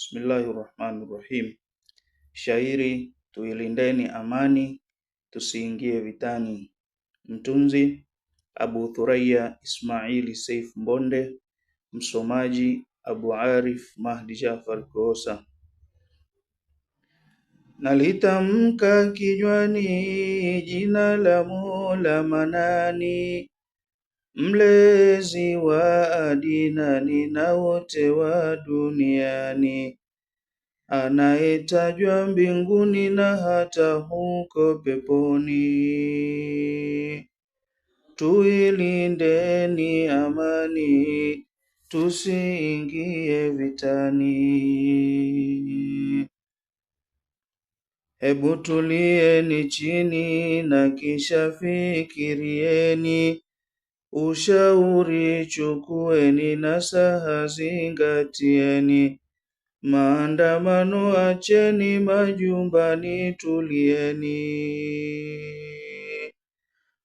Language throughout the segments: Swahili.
Bismillahirrahmanirrahim. Shairi tuilindeni amani tusiingie vitani. Mtunzi Abu Thuraya Ismaili Seif Mbonde. Msomaji Abu Arif Mahdi Jafar Koosa. Nalitamka kinywani jina la Mola Manani, mlezi wa adinani na wote wa duniani, anayetajwa mbinguni na hata huko peponi. Tuilindeni amani, tusiingie vitani. Hebu tulieni chini na kisha fikirieni, ushauri chukueni, nasaha zingatieni, maandamano acheni, majumbani tulieni.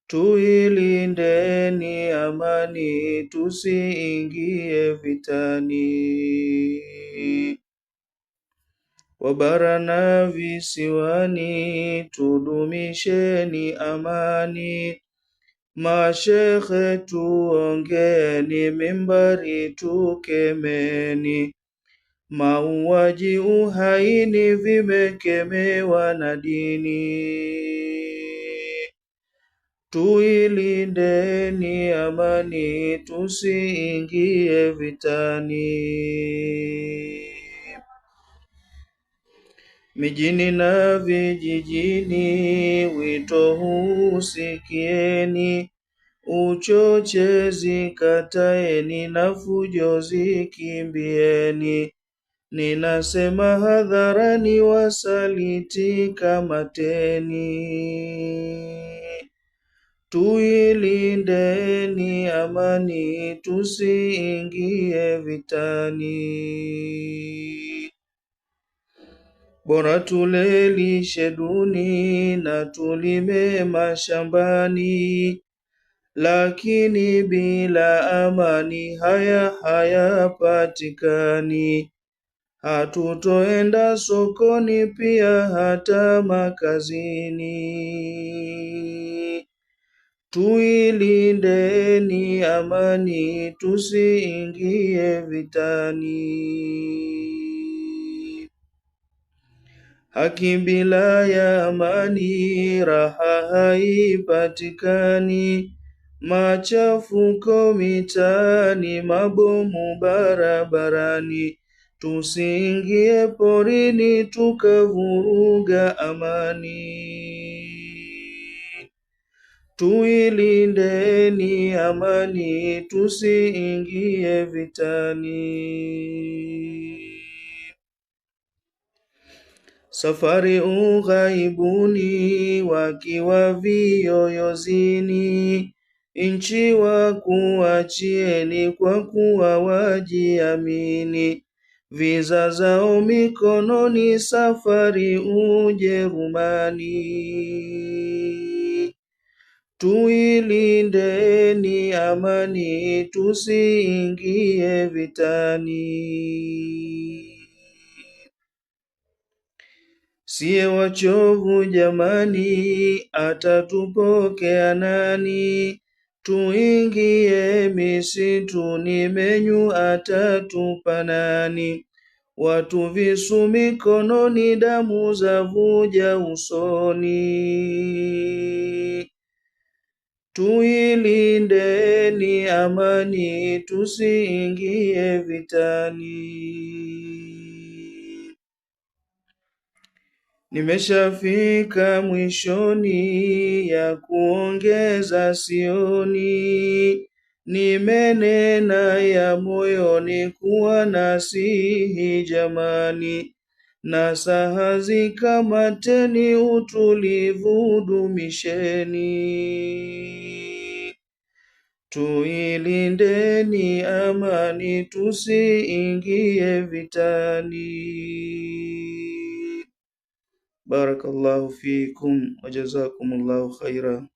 Tuilindeni amani, tusiingie vitani. Wa bara na visiwani, tudumisheni amani. Mashekhe tuongeni, mimbari tukemeni. Mauaji, uhaini vimekemewa na dini. Tuilindeni amani, tusiingie vitani. Mijini na vijijini, wito huu sikieni, uchochezi kataeni, na fujo zikimbieni. Ninasema hadharani, wasaliti kamateni. Tuilindeni amani, tusiingie vitani. Bora tule lishe duni na tulime mashambani, lakini bila amani haya hayapatikani. Hatutoenda sokoni pia hata makazini. Tuilindeni amani, tusiingie vitani. Haki bila ya amani, raha haipatikani. Machafuko mitaani, mabomu barabarani. Tusiingie porini, tukavuruga amani. Tuilindeni amani, tusiingie vitani. Safari ughaibuni, wakiwa viyoyozini, nchi wakuachieni, kwa kuwa wajiamini. Viza zao mikononi, safari Ujerumani. Tuilindeni amani, tusiingie vitani. Siye wachovu jamani, atatupokea nani? Tuingie misituni, menyu atatupa nani? Watu visu mikononi, damu za vuja usoni. Tuilindeni amani, tusiingie vitani. Nimeshafika mwishoni, ya kuongeza sioni. Nimenena ya moyoni, kuwa nasihi jamani. Nasaha zikamateni, utulivu dumisheni. Tuilindeni amani, tusiingie vitani. Barakallahu fikum wa jazakumullahu khaira.